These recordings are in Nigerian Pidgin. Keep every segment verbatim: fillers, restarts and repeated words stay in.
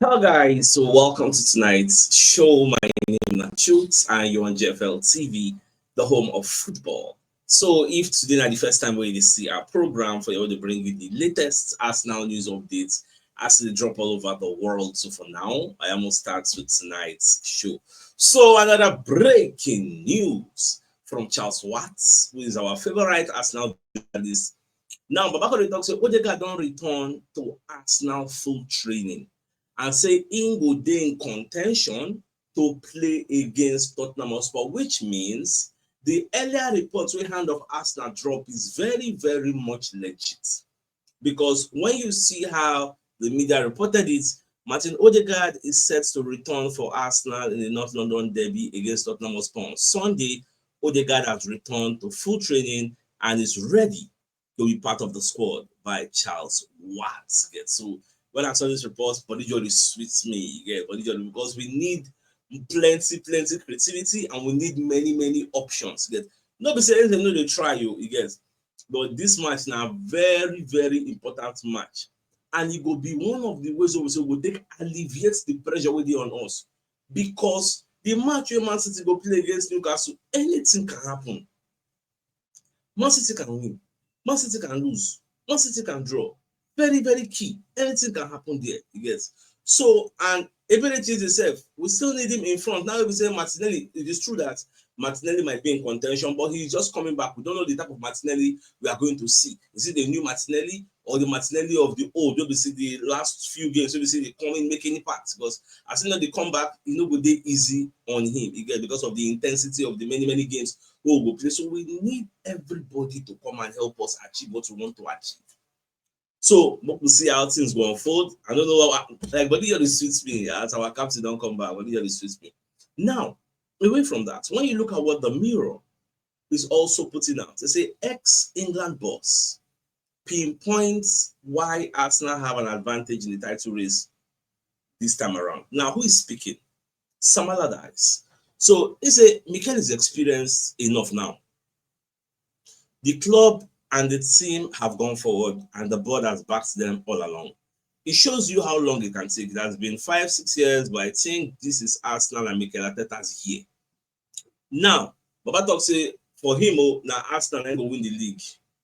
Hello, guys. So, welcome to tonight's show. My name is Nachut, and you're on G F L T V, the home of football. So, if today is the first time where you see our program, for you to bring you the latest Arsenal news updates as they drop all over the world. So, for now, I almost start with tonight's show. So, another breaking news from Charles Watts, who is our favorite Arsenal journalist. Now, Baba Kode talks say Odegaard don return to Arsenal full training and say im go dey in contention to play against Tottenham Hotspur, which means the earlier reports wey hand of Arsenal drop is very, very much legit. Because when you see how the media reported it, Martin Odegaard is set to return for Arsenal in the North London derby against Tottenham Hotspur on Sunday. Odegaard has returned to full training and is ready to be part of the squad by Charles Watts. Yes. So when I saw this report, body jolly sweets me, yeah, body jolly, because we need plenty, plenty creativity and we need many, many options. Yes. No be say anything, no dey try you, you get. But this match na very, very important match. And it go be one of the ways wey we say we go take alleviate the pressure wey dey on us. Because the match wey Man City go play against Newcastle, anything can happen. Man City can win. Man City can lose. Man City can draw. Very, very key. Anything can happen there, you get. So, and Eberechi himself, we still need him in front. Now, if we say Martinelli, it is true that Martinelli might be in contention, but he's just coming back. We don't know the type of Martinelli we are going to see. Is it the new Martinelli or the Martinelli of the old? You'll be see the last few games, you'll be see the coming making impact. Because as soon as they come back, you know, go dey easy on him, you get, because of the intensity of the many, many games we go play. So we need everybody to come and help us achieve what we want to achieve. So we will see how things go unfold. I don't know what, like, body really suits me as our captain don't come back. Body really suits me. Now, away from that, when you look at what the Mirror is also putting out, they say ex-England boss pinpoints why Arsenal have an advantage in the title race this time around. Now, who is speaking? Sam Allardyce. So he say Mikel is experienced enough now. The club and the team have gone forward, and the board has backed them all along. It shows you how long it can take. It has been five, six years, but I think this is Arsenal and Mikel Arteta's year. Now, Baba talk say for him, oh, na Arsenal na go win the league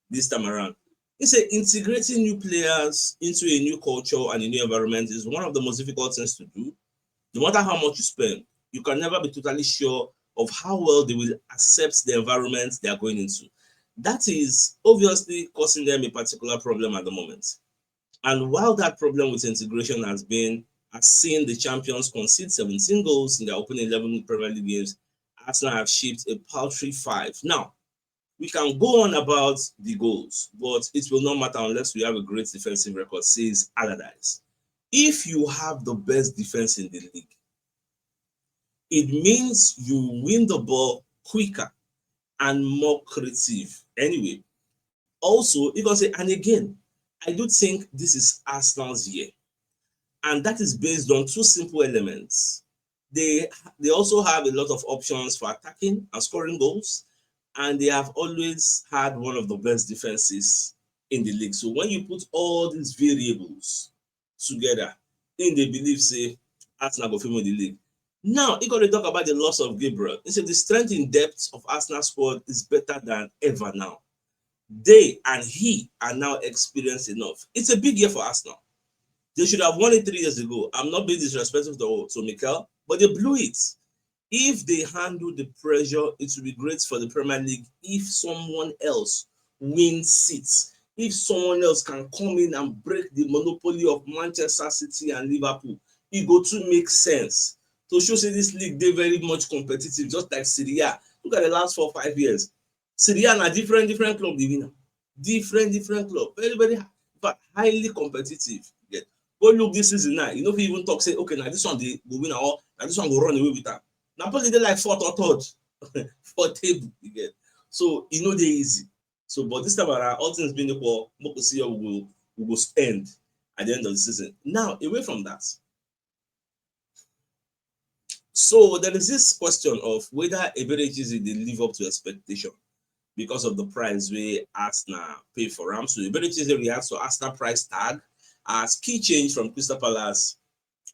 this time around. He say integrating new players into a new culture and a new environment is one of the most difficult things to do. No matter how much you spend, you can never be totally sure of how well they will accept the environment they are going into. That is obviously causing them a particular problem at the moment. And while that problem with integration has been, has seen the champions concede seventeen goals in their opening eleven Premier League games, Arsenal have shipped a paltry five. Now, we can go on about the goals, but it will not matter unless we have a great defensive record, says Allardyce. If you have the best defense in the league, it means you win the ball quicker and more creative. Anyway, also, you can say, and again, I do think this is Arsenal's year. And that is based on two simple elements. They they also have a lot of options for attacking and scoring goals, and they have always had one of the best defenses in the league. So when you put all these variables together, in they believe say Arsenal go fit win the league. Now, he got to talk about the loss of Gabriel. He said the strength in depth of Arsenal squad is better than ever now. They and he are now experienced enough. It's a big year for Arsenal. They should have won it three years ago. I'm not being disrespectful to, to Mikel, but they blew it. If they handle the pressure, it will be great for the Premier League if someone else wins seats. If someone else can come in and break the monopoly of Manchester City and Liverpool, it go to make sense. To show say this league, they very much competitive, just like Serie A. Look at the last four, five years. Serie A na different, different club, the winner. Different, different club. Very, very, but highly competitive. Yeah. Go look this season now. You know, if you even talk, say, okay, now this one they go win, or now this one go run away with that. Napoli, they like fourth or third for table, you get. So, you know, they easy. So, but this time around, all things being equal, we go see how we go, we go spend at the end of the season. Now, away from that, so there is this question of whether Eberechi dey live up to expectation because of the price wey Arsenal pay for am. So Eberechi reacts to Arsenal price tag as key change from Crystal Palace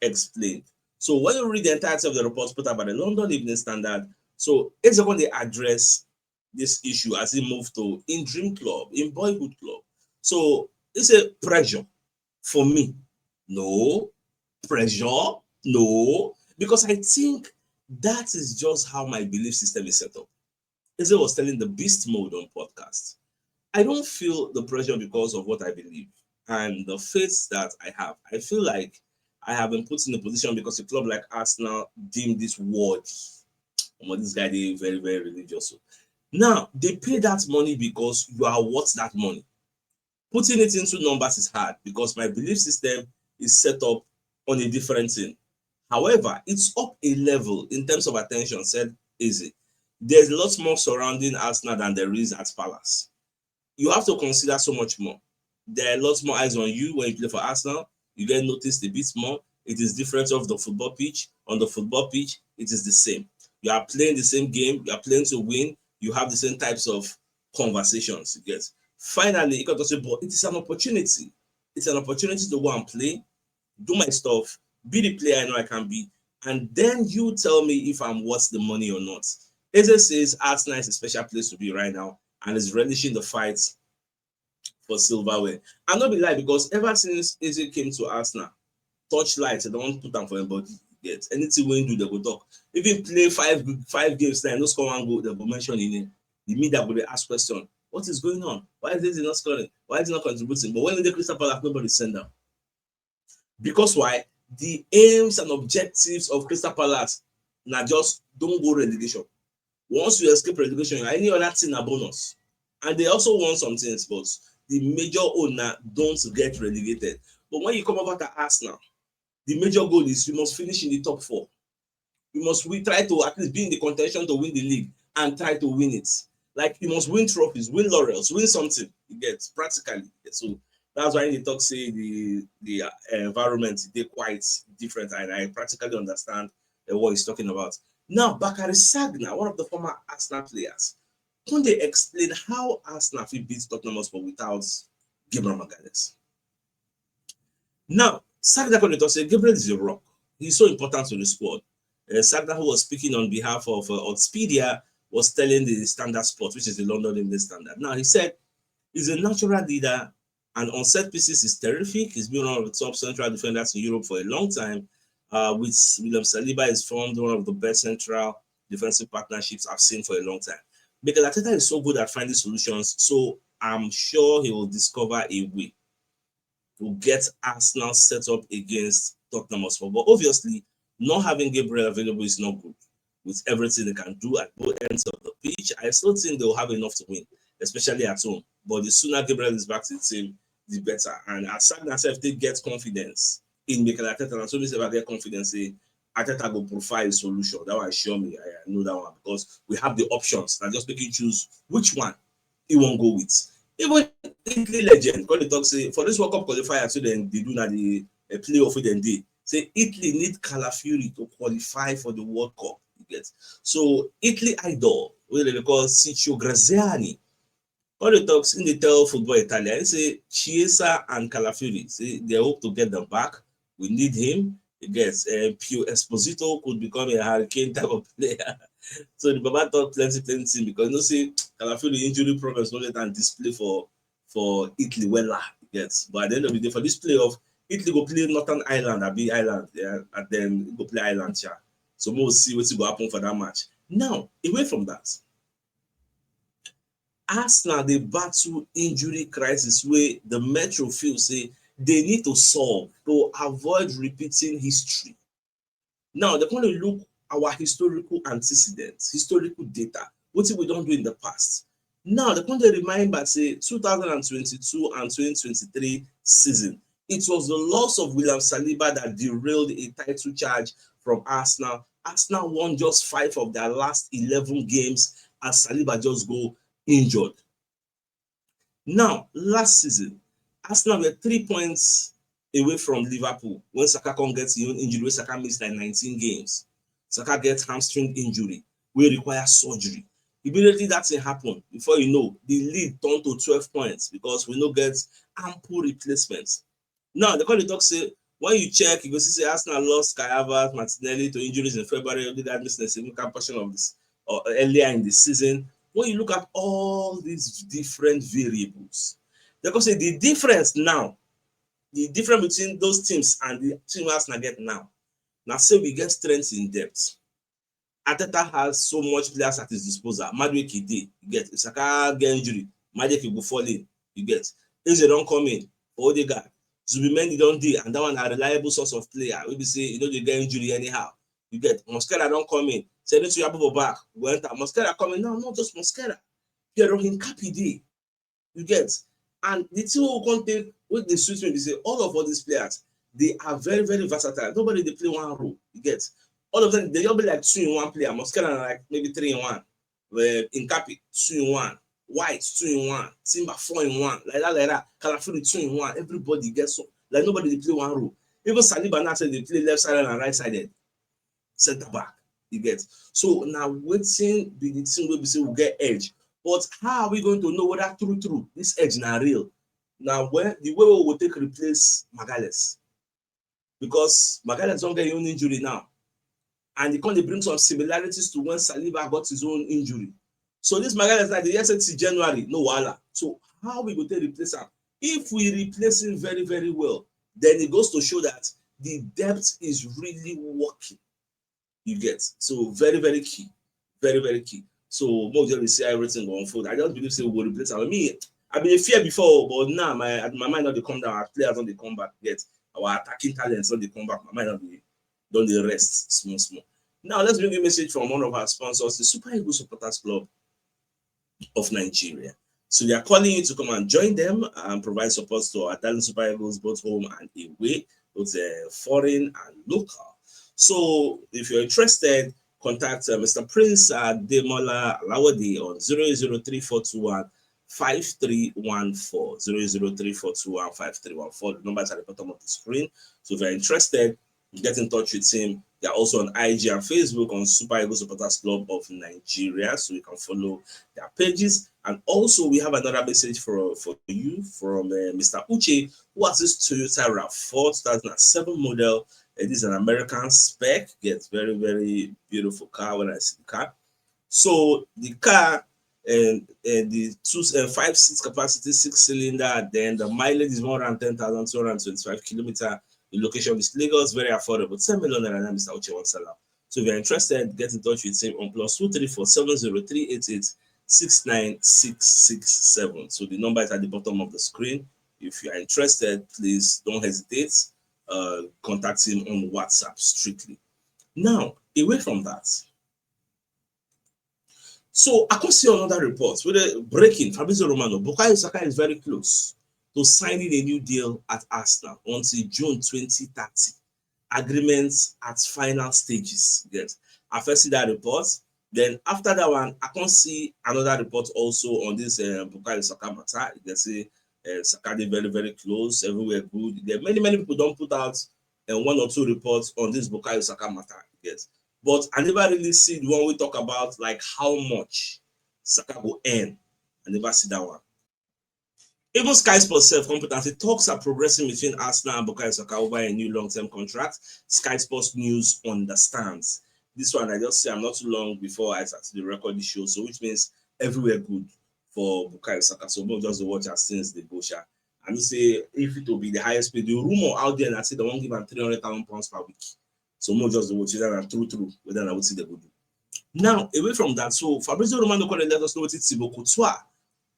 explained. So when you read the entirety of the report put out by the London Evening Standard, so Eze come dey address this issue as he moved to in dream club, in boyhood club. So it's a pressure for me. No pressure, no, because I think that is just how my belief system is set up. Eze was telling the Beast Mode on podcast, I don't feel the pressure because of what I believe and the faith that I have. I feel like I have been put in a position because a club like Arsenal deemed this worthy. Omo, this guy dey very, very religious. So now they pay that money because you are worth that money. Putting it into numbers is hard because my belief system is set up on a different thing. However, it's up a level in terms of attention, said Eze. There's lots more surrounding Arsenal than there is at Palace. You have to consider so much more. There are lots more eyes on you when you play for Arsenal. You get noticed a bit more. It is different off the football pitch. On the football pitch, it is the same. You are playing the same game. You are playing to win. You have the same types of conversations. You get. Finally, he got to say, but it is an opportunity. It's an opportunity to go and play, do my stuff, be the player I know I can be, and then you tell me if I'm worth the money or not. Eze says Arsenal is a special place to be right now and is relishing the fight for silverware. I no be lie, because ever since Eze came to Arsenal, torchlight, they don't put am for anybody yet. Anything we do, they go talk. Even play five five games now, no score one goal, they go mention in it. The media go dey ask question. What is going on? Why is Eze not scoring? Why is he not contributing? But when they Crystal Palace, nobody send them. Because why? The aims and objectives of Crystal Palace now just don't go relegation. Once you escape relegation, any other thing a bonus. And they also want some things, but the major owner don't get relegated. But when you come over to Arsenal, the major goal is you must finish in the top four. You must we try to at least be in the contention to win the league and try to win it. Like, you must win trophies, win laurels, win something. You get practically. So that's why they talk say the the uh, environment, they quite different, and I practically understand uh, what he's talking about. Now, Bakary Sagna, one of the former Arsenal players, can they explain how Arsenal fit beat Tottenham Hotspur without Gabriel Magalhaes? Now, Sagna come talk say Gabriel is a rock. He's so important to the squad. Uh, Sagna, who was speaking on behalf of uh, Expedia, was telling the Standard Sport, which is the London Evening Standard. Now, he said he's a natural leader, and on set pieces is terrific. He's been one of the top central defenders in Europe for a long time. Uh, with William Saliba, he's formed one of the best central defensive partnerships I've seen for a long time. Mikel Arteta is so good at finding solutions, so I'm sure he will discover a way to get Arsenal set up against Tottenham Hotspur. But obviously, not having Gabriel available is not good with everything they can do at both ends of the pitch. I still think they'll have enough to win, especially at home. But the sooner Gabriel is back to the team, the better. And as Sagna sef take get confidence in Mikel Arteta, and so me sef I get confidence say Arteta go provide a solution. That one assure me, I, I know that one, because we have the options. Now just make you choose which one you wan go with. Even Italy legend, come dey talk say for this World Cup qualifier, so then they do na the uh, playoff wey dem dey. Say Italy need Calafiori to qualify for the World Cup. You get. So Italy idol, wey dem dey call Ciccio Graziani, come dey talk, he dey tell Football Italia, he say Chiesa and Calafiori, say they hope to get them back. We need him. You get. Uh, Pio Esposito could become a Harry Kane type of player. So the Baba talk plenty, plenty thing because you know say Calafiori injury problems no let am display for for Italy wella. You get. But at the end of the day, for this playoff, Italy go play Northern Ireland, abi Ireland, yeah, and then go play Ireland, yeah. So we'll see what will happen for that match. Now, away from that, Arsenal dey battle injury crisis wey the Metro feel say they need to solve to avoid repeating history. Now, they come dey look our historical antecedents, historical data, wetin we don do in the past. Now, they come dey remember say two thousand and twenty-two and twenty twenty-three season, it was the loss of William Saliba that derailed a title charge from Arsenal. Arsenal won just five of their last eleven games as Saliba just go injured. Now, last season, Arsenal were three points away from Liverpool when Saka come get his own injury, when Saka missed like nineteen games. Saka get hamstring injury, wey require surgery. Immediately that thing happened, before you know, the lead turned to twelve points because we no get ample replacements. Now, they come dey talk say When you check, you go see say Arsenal lost Kai Havertz, Martinelli to injuries in February, only that missing a significant portion of this or earlier in the season. When you look at all these different variables, they go say the difference now, the difference between those teams and the team Arsenal get now, now say we get strength in depth. Arteta has so much players at his disposal. Madueke dey, you get. If Saka get injury, Madueke go fall in, you get. Eze don come in for Odegaard. Zubimendi don dey, and that one na reliable source of player wey be say e no dey get injury anyhow. You get. Mosquera don come in. Sending to Yabu for back, go enter. Mosquera come in now, not just Mosquera. Piero Hincapié dey. You get. And the thing wey we come take wey dey sweet me be say all of all these players, they are very, very versatile. Nobody dey play one role. You get. All of them, they just be like two in one player. Mosquera na like maybe three in one. Uh, Hincapié, two in one. White, two in one. Timber, four in one. Like that, like that. Calafiori, two in one. Everybody gets some. Like nobody dey play one role. Even Saliba now say dey play left side and right sided. Center back, you get. So na wetin be the thing wey be say we get edge. But how are we going to know whether true, true, this edge na real? Na when the way we go take replace Magalhaes, because Magalhaes don get im own injury now, and e come dey bring some similarities to when Saliba got his own injury. So this Magalhaes now, dey hear say till January, no wahala. So how we go take replace am? If we replace him very, very well, then it goes to show that the depth is really working. You get. So very, very key. Very, very key. So more just dey see how everything go unfold. I just believe say we go replace am. Me, I been dey fear before, but now my my mind don dey come down. Our players don dey come back. Get. Our attacking talents don dey come back. My mind don dey don dey rest small, small. Now let's bring a message from one of our sponsors, the Super Eagles Supporters Club of Nigeria. So they are calling you to come and join them and provide support to our darling Super Eagles, both home and away, both uh, foreign and local. So if you're interested, contact uh, Mister Prince Ademola Alawadi on zero zero three four two one five three one four, zero zero three four two one five three one four. The number is at the bottom of the screen. So if you're interested, get in touch with him. They're also on I G and Facebook on Super Eagles Supporters Club of Nigeria, so you can follow their pages. And also, we have another message for, for you from uh, Mister Uche, who has this Toyota RAV four two thousand and seven model. It is an American spec. Gets very, very beautiful car when I see the car. So the car and, and the two and five seats capacity, six cylinder, then the mileage is one hundred ten thousand two hundred twenty-five kilometer. The location is Lagos, very affordable. Ten million naira, Mister Uche wants to sell out. So if you're interested, get in touch with him on plus two three four seven zero three eight eight six nine six six seven. So the number is at the bottom of the screen. If you are interested, please don't hesitate. Uh, contact him on WhatsApp strictly. Now, away from that, so I come see another report with a breaking Fabrizio Romano. Bukayo Saka is very close to signing a new deal at Arsenal until June twenty thirty. Agreements at final stages. Yes, I first see that report. Then after that one, I come see another report also on this uh, Bukayo Saka matter. You can see uh, Saka dey very, very close, everywhere good. There many, many people don put out uh, one or two reports on this Bukayo Saka matter. Yes, but I never really see the one we talk about like how much Saka go earn. I never see that one. Even Sky Sports self come put am say talks are progressing between Arsenal and Bukayo Saka over a new long-term contract. Sky Sports News understands. This one I just say I'm not too long before I start to record the show, so which means everywhere good for Bukayo Saka. So we'll just watch as things they go, sha. And you say if it will be the highest paid, the rumor out there, and I say they won't give him three hundred thousand pounds per week. So more just the watch that and true, true, whether I would see the good. Now, away from that, so Fabrizio Romano come let us know what it's Thibaut Courtois.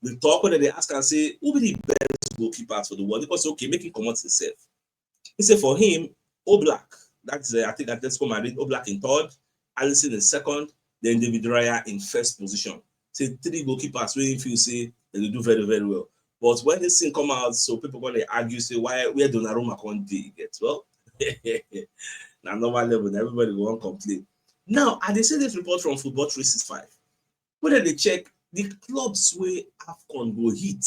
The talk whether they ask and say, who be the best goalkeeper for the world? Because okay, make him come out himself. He said for him, Oblak, that's uh, I think Atletico Madrid, Oblak in third, Alisson in second, then David Raya in first position. Say three goalkeepers where if you say they do very, very well. But when this thing come out, so people gonna argue, say why where Donnarumma can't do it? Well, now normal level, everybody go on complain. Now, I dey see this report from Football three six five. When they check the clubs where AFCON go hit,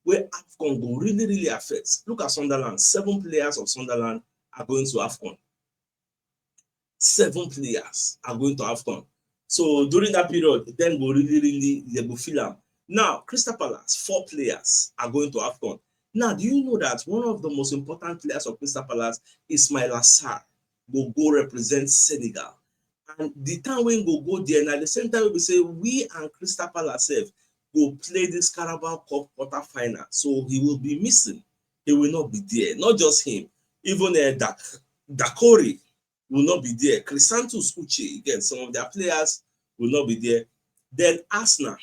where AFCON go really, really affect. Look at Sunderland. Seven players of Sunderland are going to AFCON. Seven players are going to AFCON. So during that period, then go really, really, they go feel am. Now, Crystal Palace, four players are going to AFCON. Now, do you know that one of the most important players of Crystal Palace, Ismaila Sarr, go go represent Senegal? And the time wey go go there, na the same time wey be say we and Crystal Palace sef go play this Carabao Cup quarter final. So he will be missing. He will not be there. Not just him, even uh, Dak Dakori will not be there. Chrysanthus Uche, again, some of their players will not be there. Then Arsenal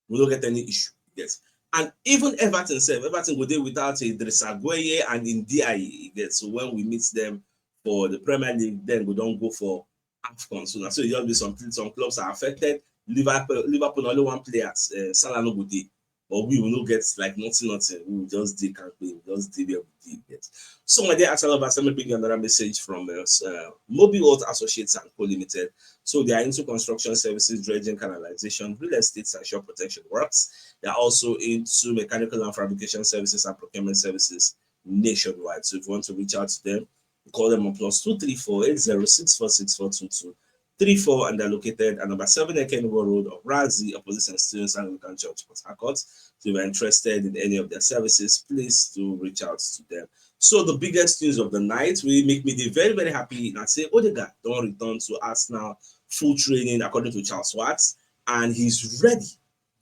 will not get any issue. Yes. And even Everton sef, Everton go dey without Idrissa Gueye and Ndiaye. Yes. So when we meet them for the Premier League, then we don't go for AFCON. So now, so you just be some some clubs are affected. Liverpool, Liverpool only one player, uh, Salah no go dey. But we will not get like nothing, nothing. We will just dey, can't we will just dey where we dey. Yes. So my dear Arsenal lovers, let me bring you another message from uh, uh, Mobi World Associates and Co Limited. So they are into construction services, dredging, canalization, real estate, and shore protection works. They are also into mechanical and fabrication services and procurement services nationwide. So if you want to reach out to them, call them on plus two three four eight zero six four six four two two three four, and they're located at number seven Ekenwo Road of Razi, opposite Saint Stephen's Anglican Church, Port Harcourt. So if you're interested in any of their services, please do reach out to them. So the biggest news of the night will make me dey very, very happy. And I say Odegaard don't return to Arsenal full training, according to Charles Watts, and he's ready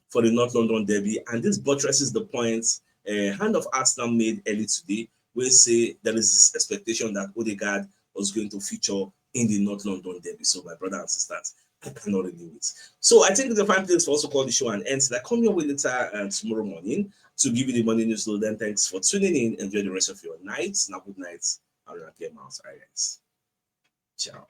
for the North London derby. And this buttresses the point uh, hand of Arsenal made early today, where say there is this expectation that Odegaard was going to feature in the North London derby. So, my brother and sisters, I cannot really wait. So, I think it's a fine place for us to call the show and end. So, I come your way later uh, tomorrow morning to give you the morning news. So, then, thanks for tuning in. Enjoy the rest of your night. Now, good night. And I'll get my guys. Ciao.